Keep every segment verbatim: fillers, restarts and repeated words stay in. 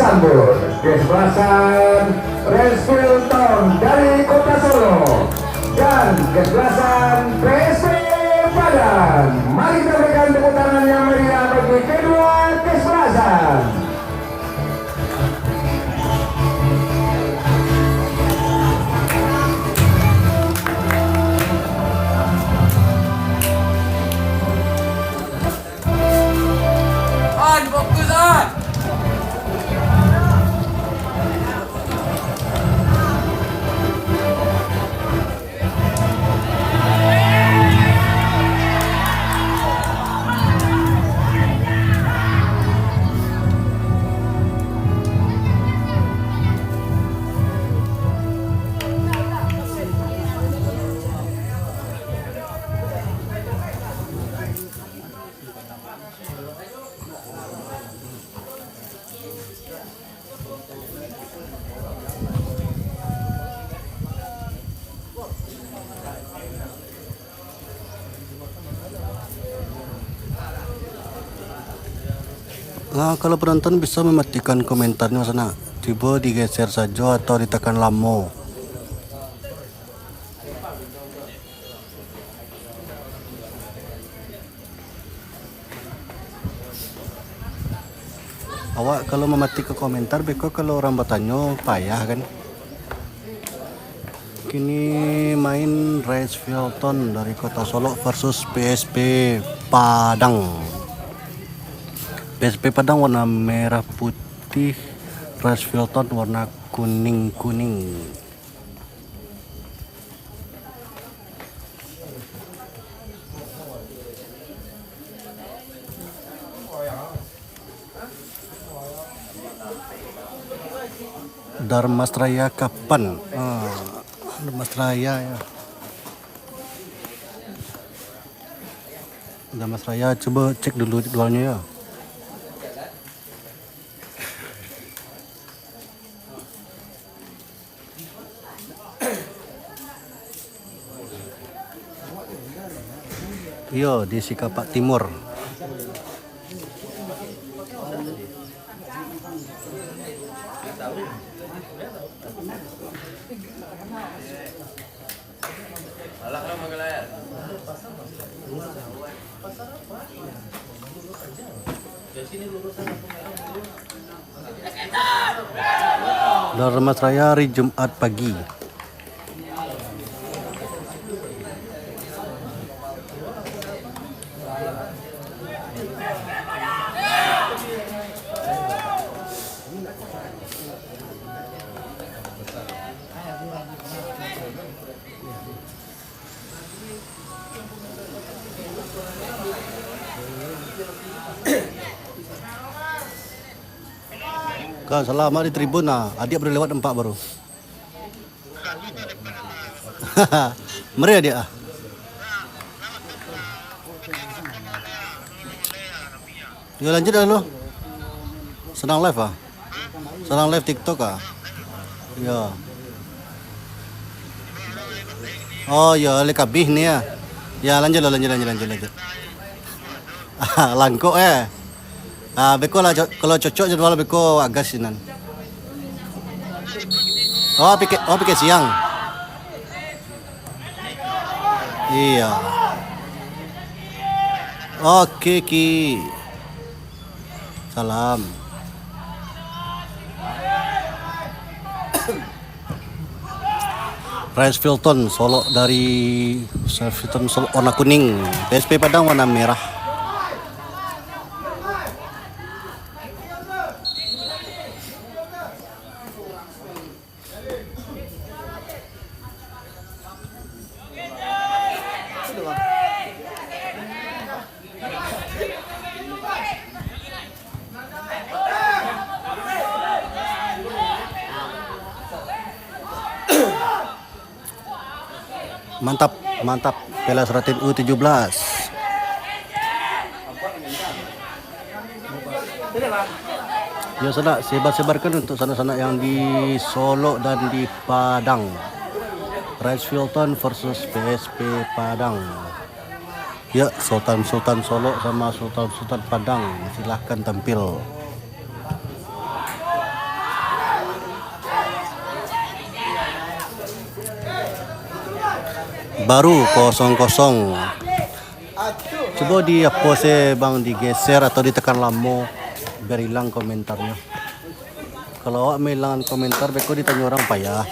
Sambut kesebelasan Resfield Town dari Kota Solo dan kesebelasan P S P Padang. Mari kita berikan tepuk tangan yang meriah bagi kedua kesebelasan. On, fokus, on! Nah, kalau penonton bisa mematikan komentarnyo sanak, cubo digeser sajo atau ditekan lamo. Awak kalau mamatikan komentar, beko kalau urang batanyo, payah kan. Kini main Resfield Town dari Kota Solok versus P S P Padang. P S P Padang warna merah putih, Resfield Town warna kuning-kuning. Dharmasraya kapan? Ah, Dharmasraya, ya. Dharmasraya, coba cek dulu jadwalnyo, ya. Iyo, di Sikapak Timur. Dharmasraya hari Jumat pagi. Kan, salah, mak di tribun, nah. Adiak baru lewat nampak baru. Mari, adiak, ah. Yo, lanjut dah dulu. Sadang live, ah. Sadang live TikTok, ah. Yo. Oh, yo, alih kabih ni, ya. Ya, lanjut lah, lanjut, lanjut, lanjut, lanjut. Langkok, eh. Ah, beko lah, co-, kalau cocok jadwal beko agas sinan. Oh, pikir, oh, pikir siang. Iya. Oke, Ki. Salam. Resfield Town Solok dari Resfield Town Solok warna kuning, P S P Padang warna merah. Mantap, mantap. Pela Seratin U tujuh belas. Yo, sanak, sebar-sebarkan untuk sanak-sanak yang di Solok dan di Padang. Resfield Town versus P S P Padang. Ya, Sultan-Sultan Solok sama Sultan-Sultan Padang, silahkan tampil. Baru kosong kosong. Cubo di apo se, Bang, digeser atau ditekan lamo, biar ilang komentarnyo. Kalau awak mailangan komentar, beko ditanyo urang payah.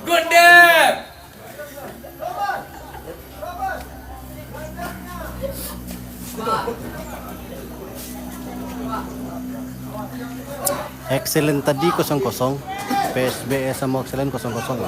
Good game! Excellent tadi kosong kosong, P S B S samo Excellent kosong kosong.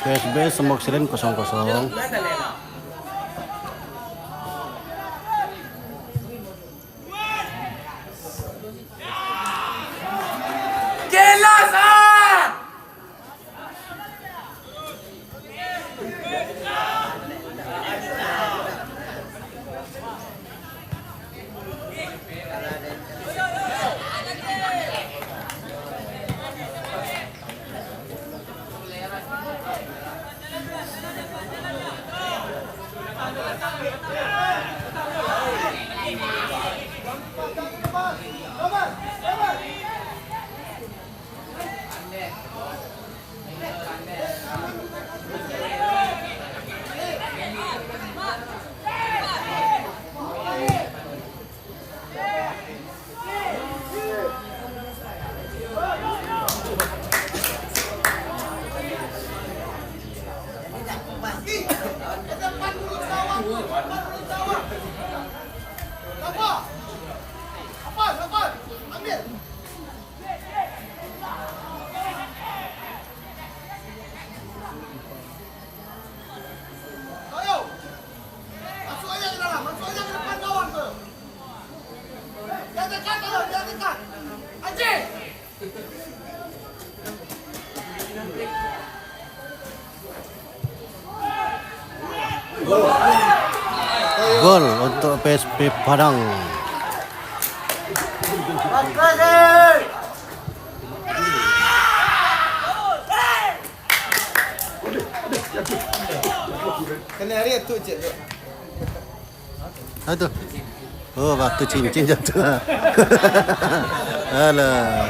P S B S samo Excellent kosong kosong. Gol untuk P S P Padang. Kena hari tu, cik, tu. Ah, tu. Oh, batu cincin jatuh. Alah.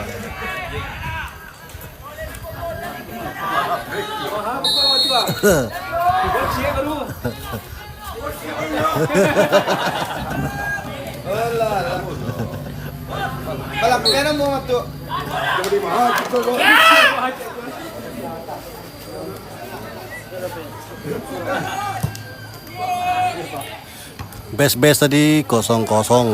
Alah. Kalau kena mau masuk. Bes-bes tadi kosong kosong.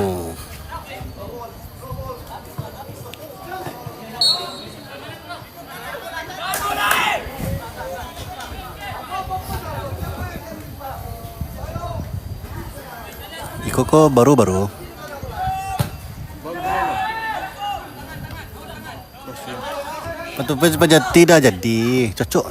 Iko ko baru-baru. Patupis pajati dah jadi, cocok.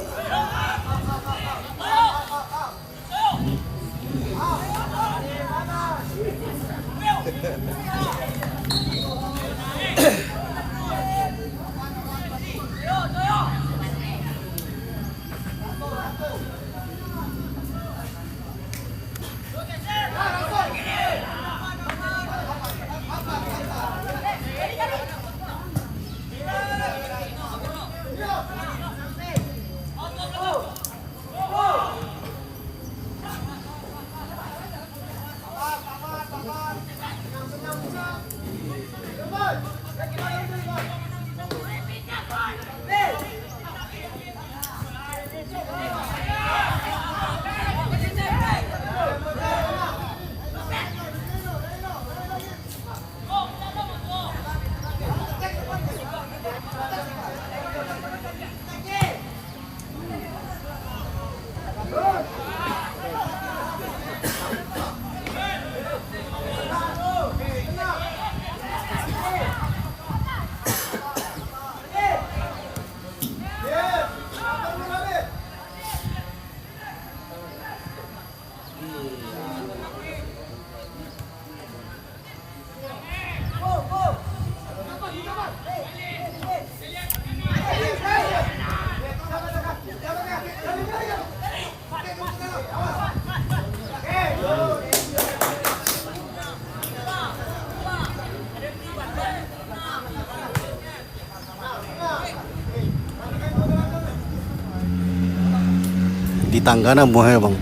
Di tangga namuah, bang.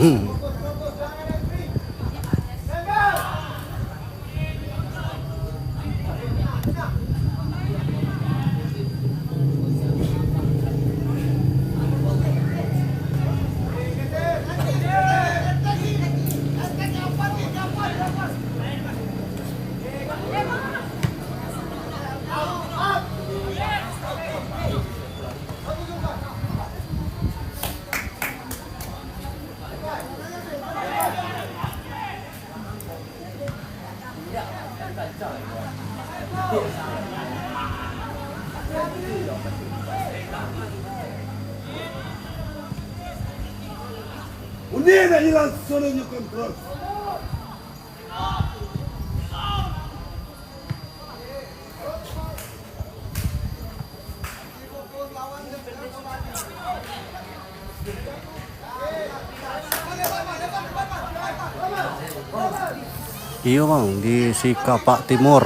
Hmm. Unina ilang solo nyo kontrol. Iyo, bang, di Sikapak Timur.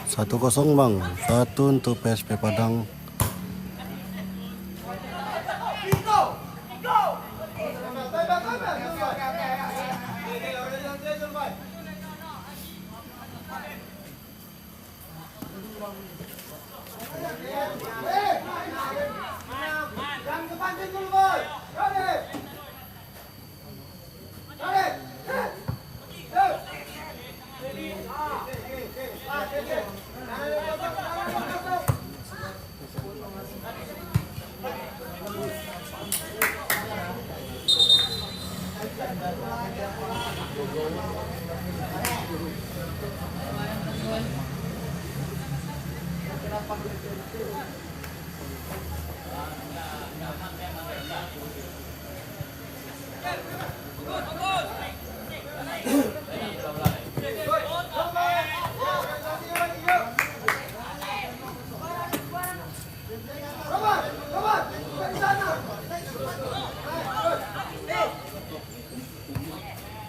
Satu kosong, Bang. Satu untuk P S P Padang.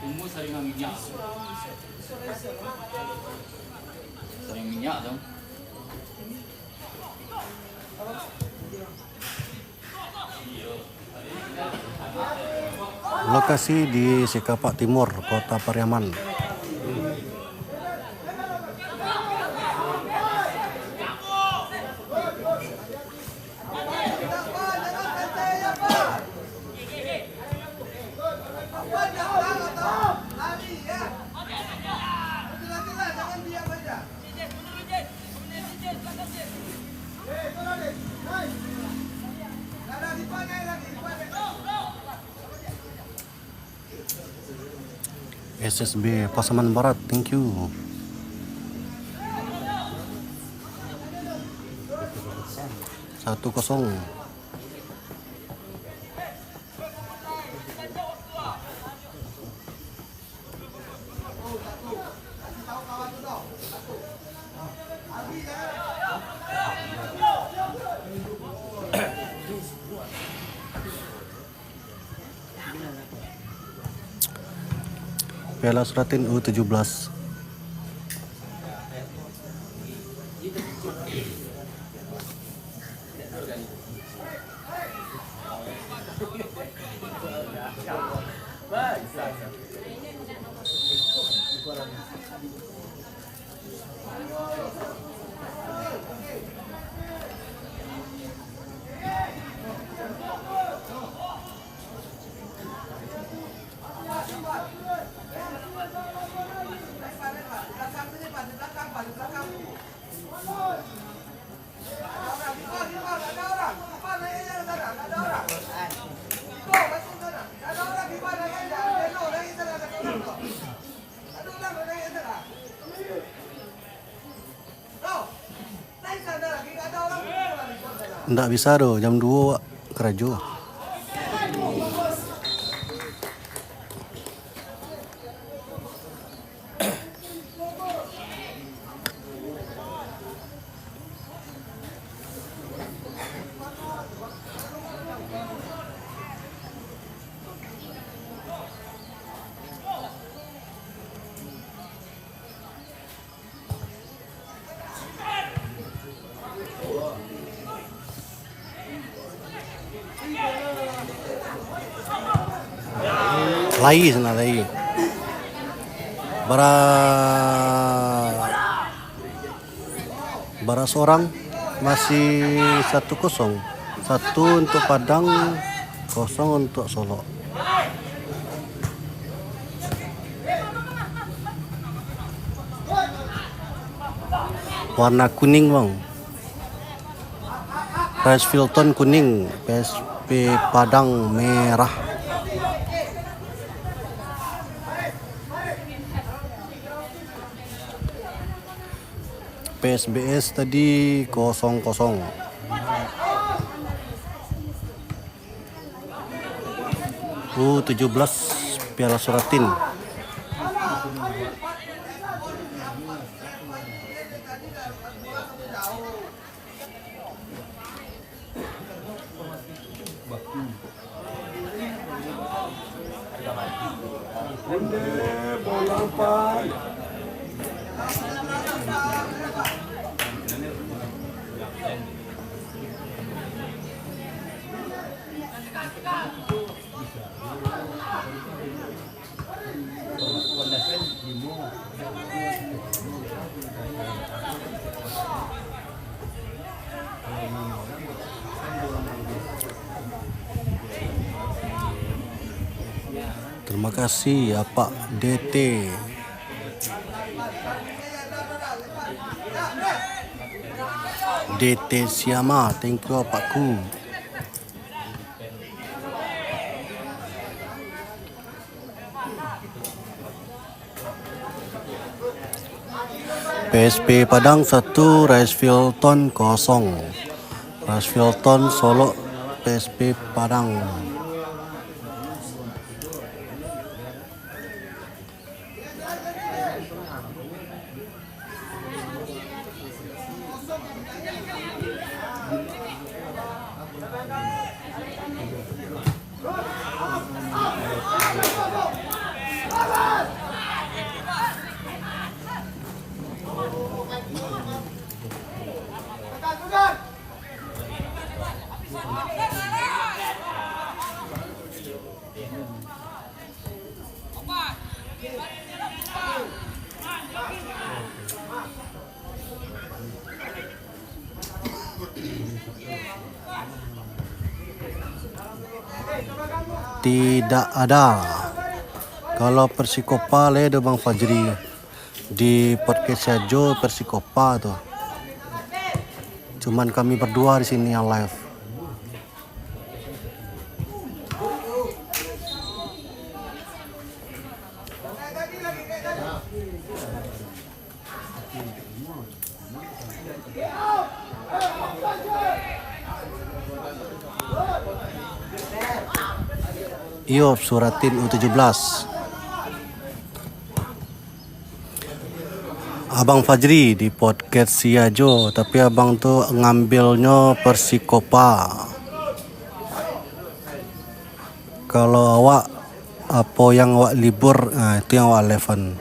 Umur saringan minyak. Saringan minyak tu. Lokasi di Sikapak Timur, Kota Pariaman. S S B Pasaman Barat, thank you. Satu kosong. Piala Suratin U tujuh belas. Ndak bisa doh, jam duo wak karajo. Lai sinan, lai. Bara, bara surang, masih satu kosong. Satu untuk Padang, kosong untuk Solok. Warna kuning, Bang. Rice Filton kuning, P S P Padang merah. P S B S tadi kosong kosong. U tujuh belas Piala Suratin. Makasih, Apak D T. D T Siama, thank you, Apakku. P S P Padang satu, Rice Field Town kosong. Rice Field Town Solok, P S P Padang. Tidak ada. Kalau Persikopa lai do Bang Fajri. Di podcast Siajo Persikopa tu. Cuman kami berdua di sini yang live. Iyo, Suratin U tujuh belas. Abang Fajri di podcast Siajo, tapi abang tu ngambilnyo Persikopa. Kalau awak, apo yang awak libur, nah, itu yang awak live-an.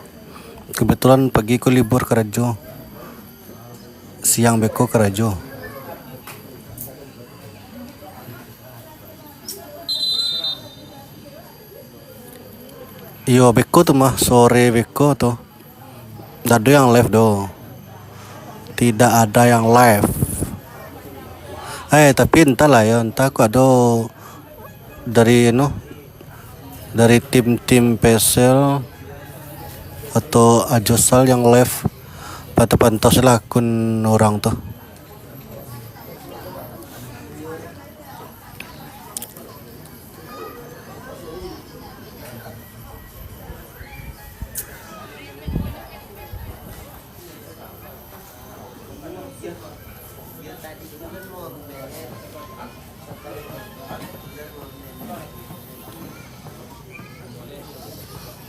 Kebetulan pagi ko libur karajo, siang beko karajo. Iyo, beko tu mah, sore beko tu. Ndak ado yang live doh. Tidak ada yang live. Eh, tapi entahlah yo, entah kok ado dari, anu, dari tim-tim P S L atau Ajosal yang live. Pantau-pantau sajolah akun urang tu.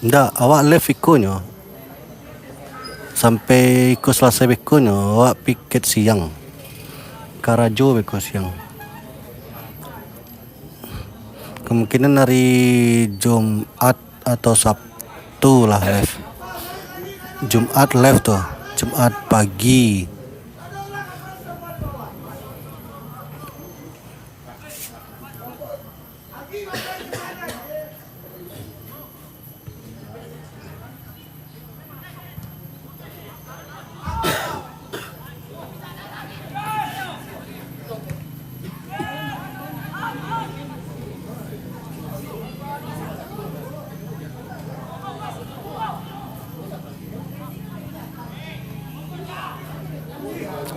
Ndak, awak live ikonyo. Sampai iko salasai beko nyo, awak piket siang. Karajo beko siang. Kemungkinan hari Jumat atau Sabtu lah live. Jumat live tu, Jumat pagi.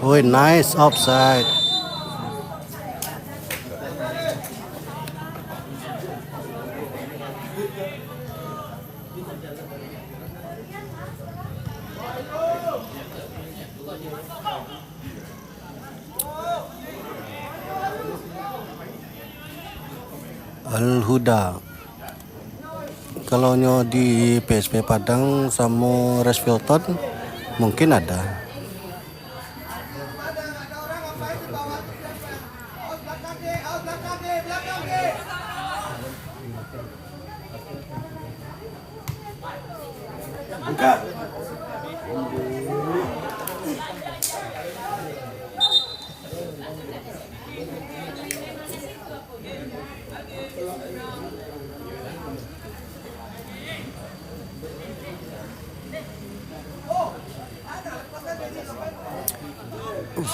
Oi, nice offside. Al-Huda. Kalau nyo di P S P Padang samo Resvilton, mungkin ada.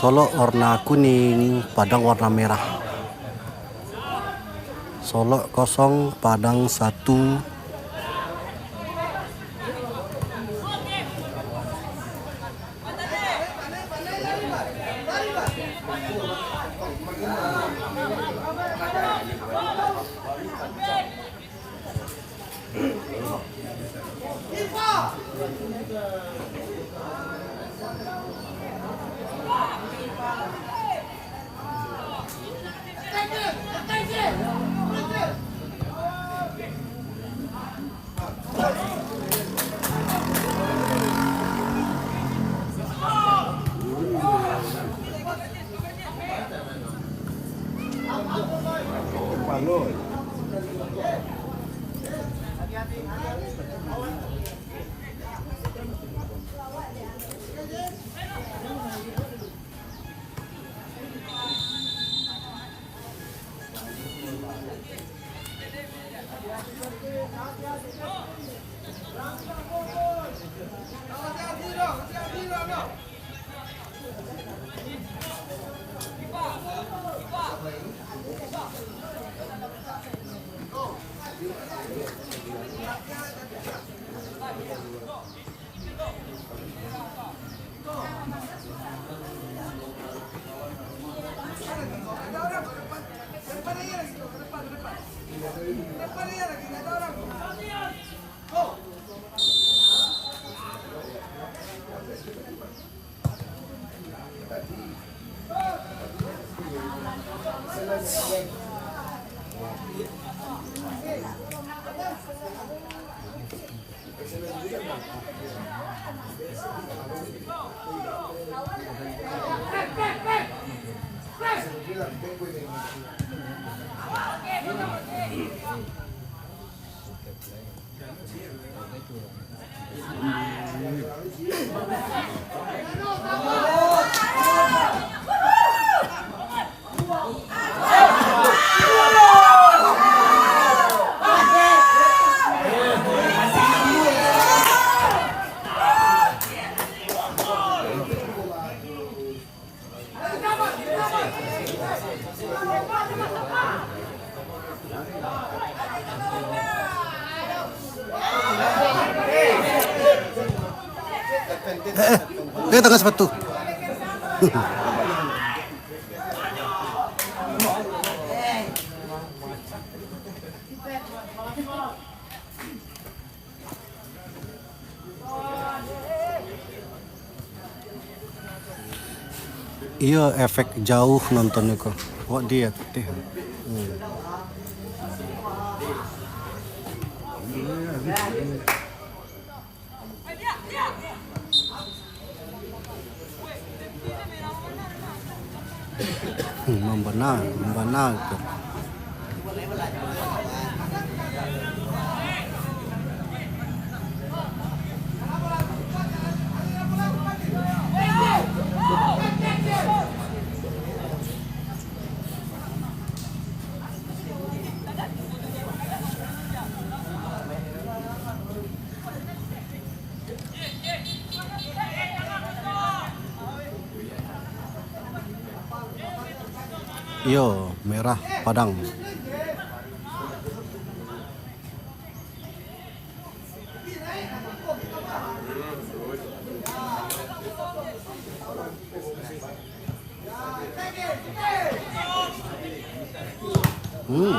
Solok warna kuning, Padang warna merah. Solok kosong, Padang satu. Eh, eh, tangan sepatu. Iyo, efek jauah nontonnyo ko. Awak di ateh. Hmm. Hmm, mambana, mambana tu. Iyo, merah Padang. Hmm.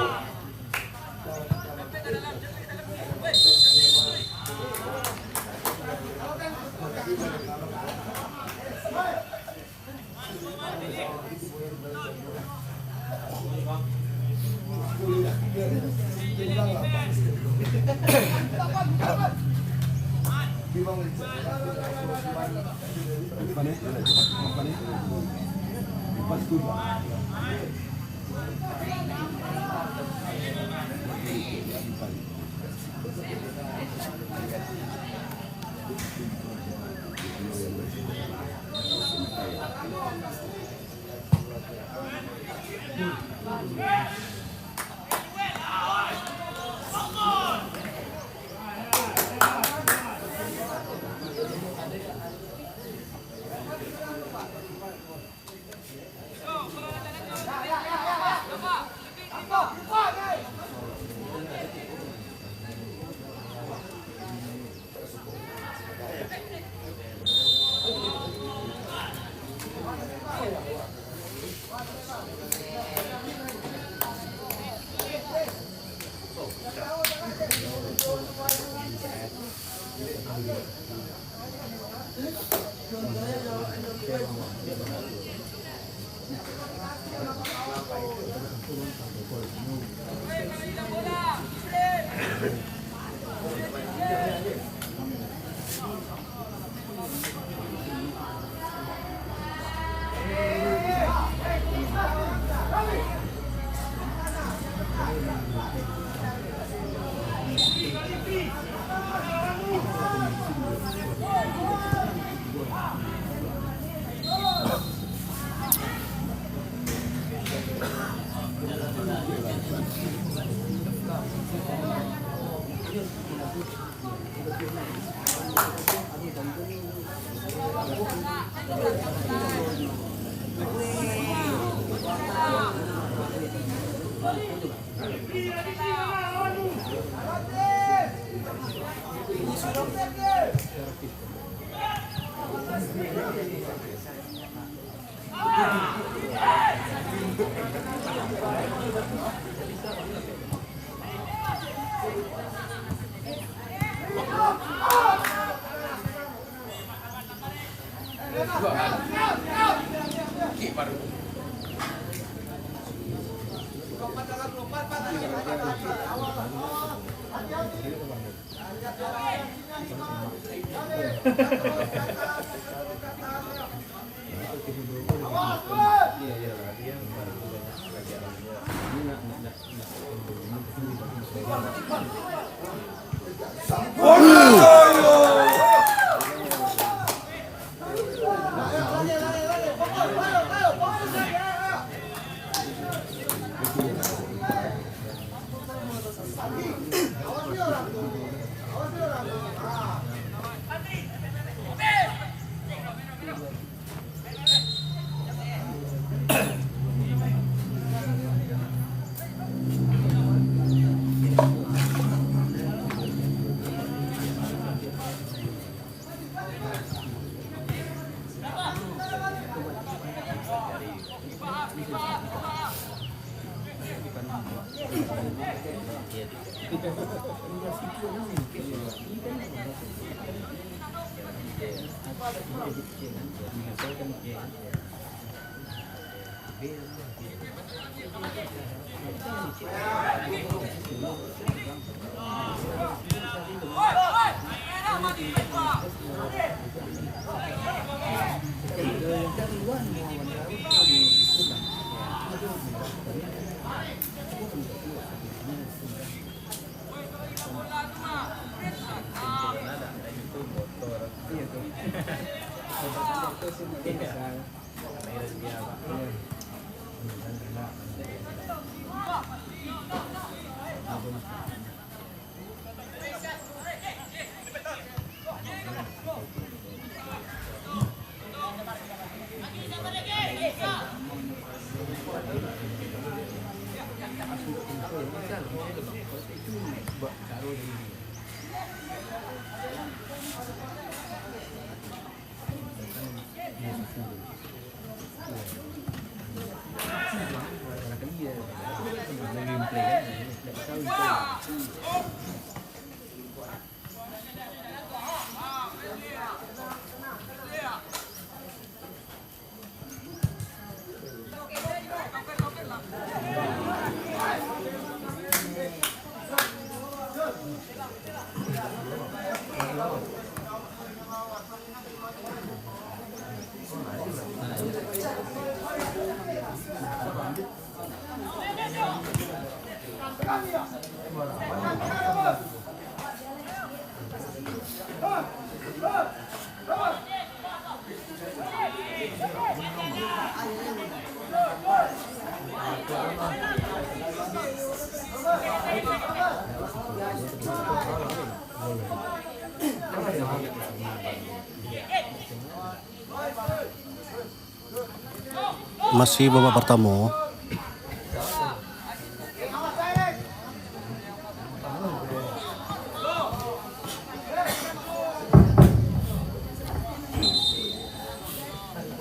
Masih babak partamo.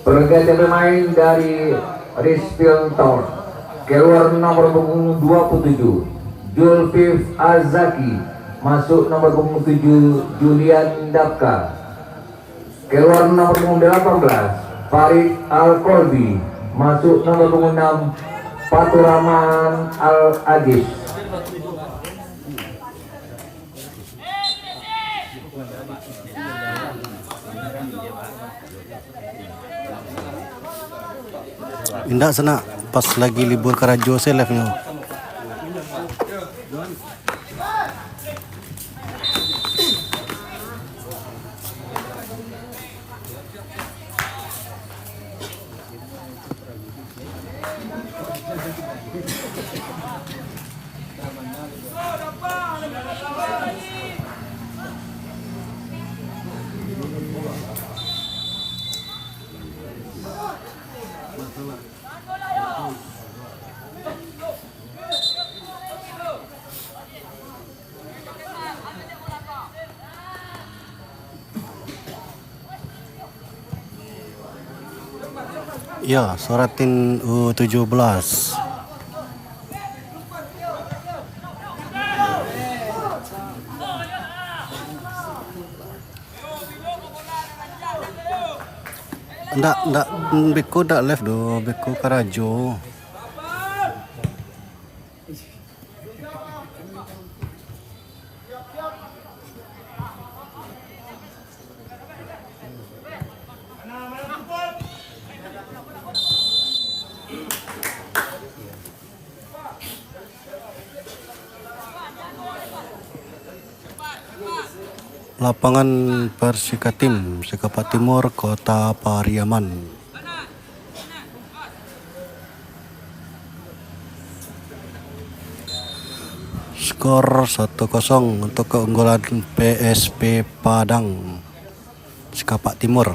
Pergantian pemain dari Rizfield Town. Keluar nomor punggung dua puluh tujuh, Julfif Azaki. Masuk nomor punggung tujuh, Julian Dapka. Keluar nomor punggung delapan belas, Farid Al-Kolbi. Masuk nomor punggung enam, Faturrahman Al-Aziz. Indak sanak, pas lagi libur karajo se live-nyo. Ya, Soratin U tujuh belas. Ndak, ndak, beko ndak live doh, beko karajo. Lapangan Persikatim, Sikapak Timur, Kota Pariaman. Skor satu kosong untuk keunggulan P S P Padang, Sikapak Timur.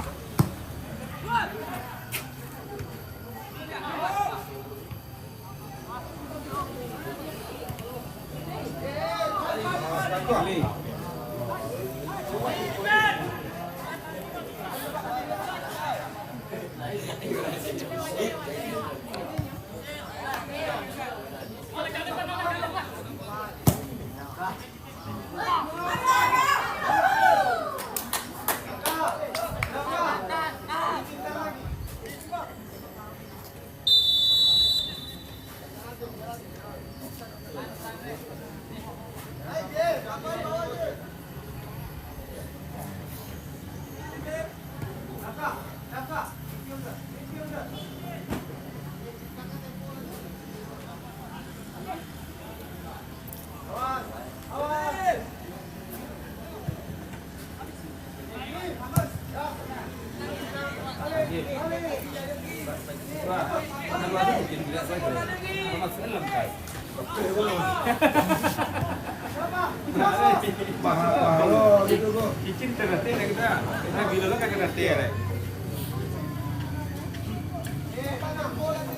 Cicin teratai lah kita. Kita gila lah kagak teratai lah.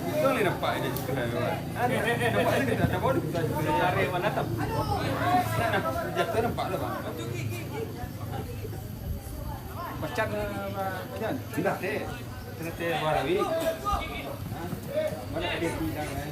Itu yang nampak aja. Nampak aja kita, ada bau di kita. Cari mana tam? Nah, nah, jatuh nampak lah, Bang. Bacan, Bang Jan? Indak. Teh, teh, teh, warawi. Hah? Mana ada bidang, eh?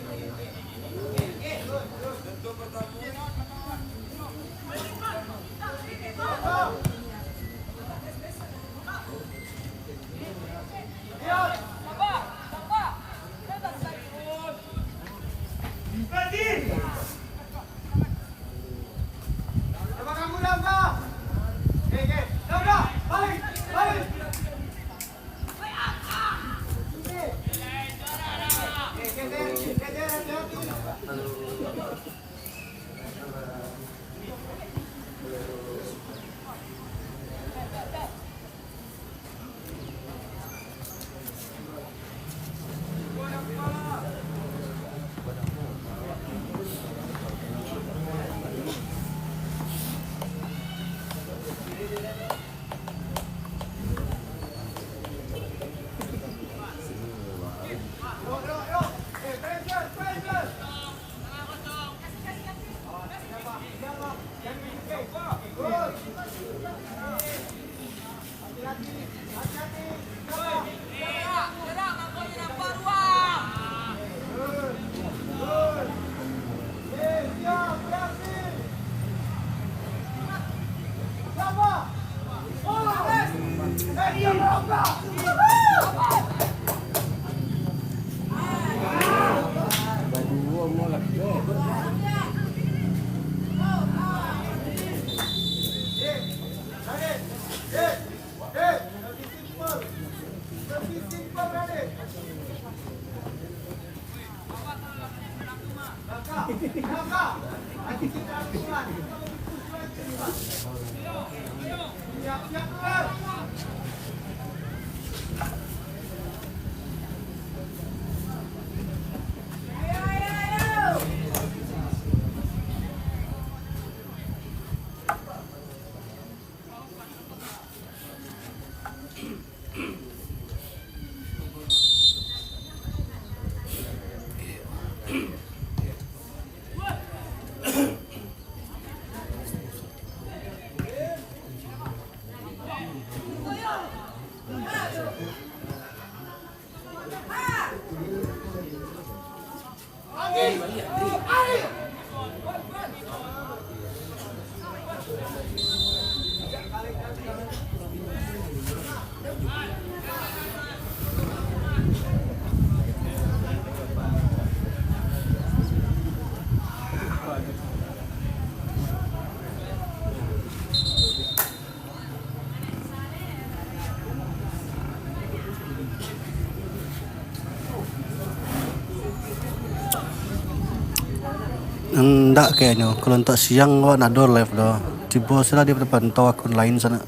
Indak kayaknyo, kalau indak siang awak ndak ado live doh. Cubo sajolah dipantau akun lain sanak.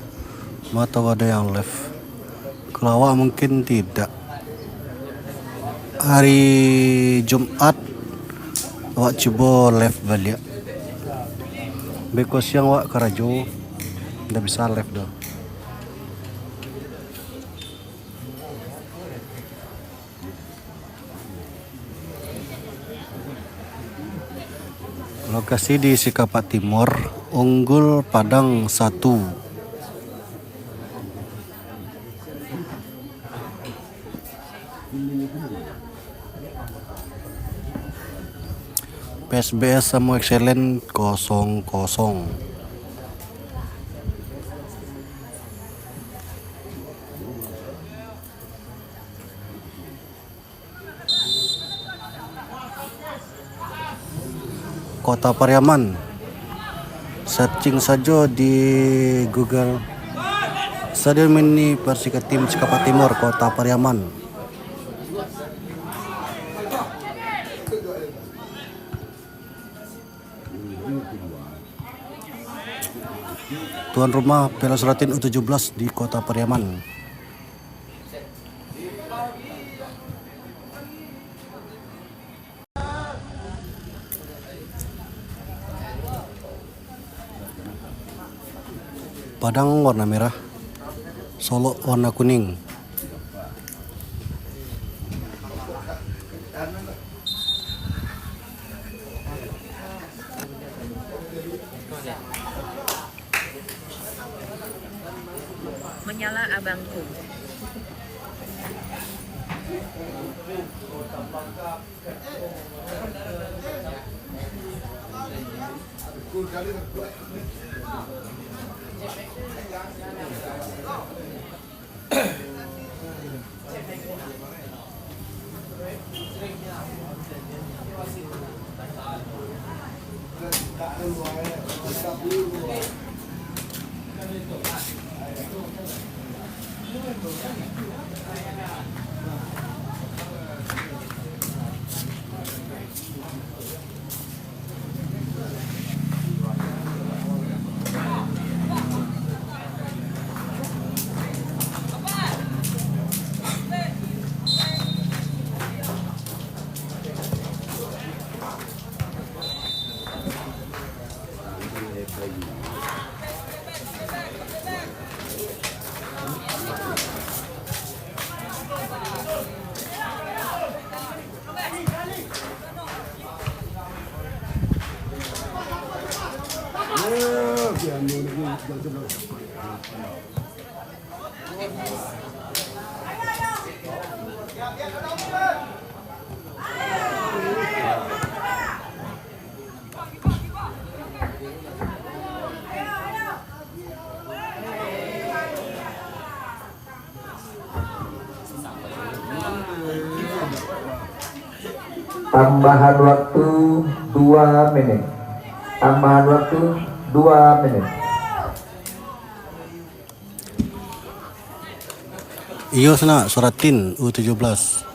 Ma tau ado yang live. Kalau awak mungkin tidak. Hari Jumat awak cubo live baliak. Beko siang awak karajo, indak bisa live doh. Lokasi di Sikapak Timur, unggul Padang satu. P S B S samo Excellent kosong kosong. Kota Pariaman. Searching sajo di Google. Stadion Mini Persika Tim Sikapak Timur, Kota Pariaman. Tuan rumah Piala Suratin U tujuh belas di Kota Pariaman. Padang warna merah, Solok warna kuning. Menyala abangku. Tambahan waktu dua menit. Tambahan waktu dua menit. Iyo, sanak, Suratin U tujuh belas.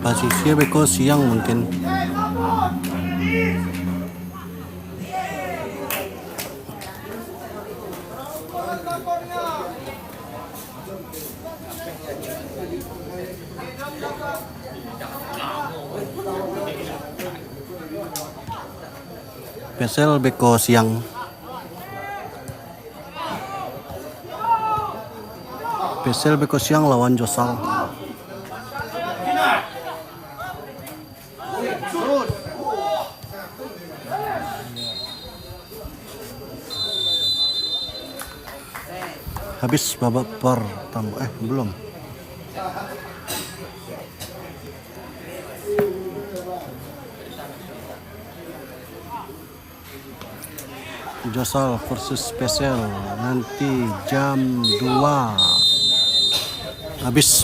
Pasisia beko siang mungkin. Persel beko siang. Persel beko siang lawan Josal. Habis babak pertama, eh, belum. Josal versus Persel nanti jam dua. Habis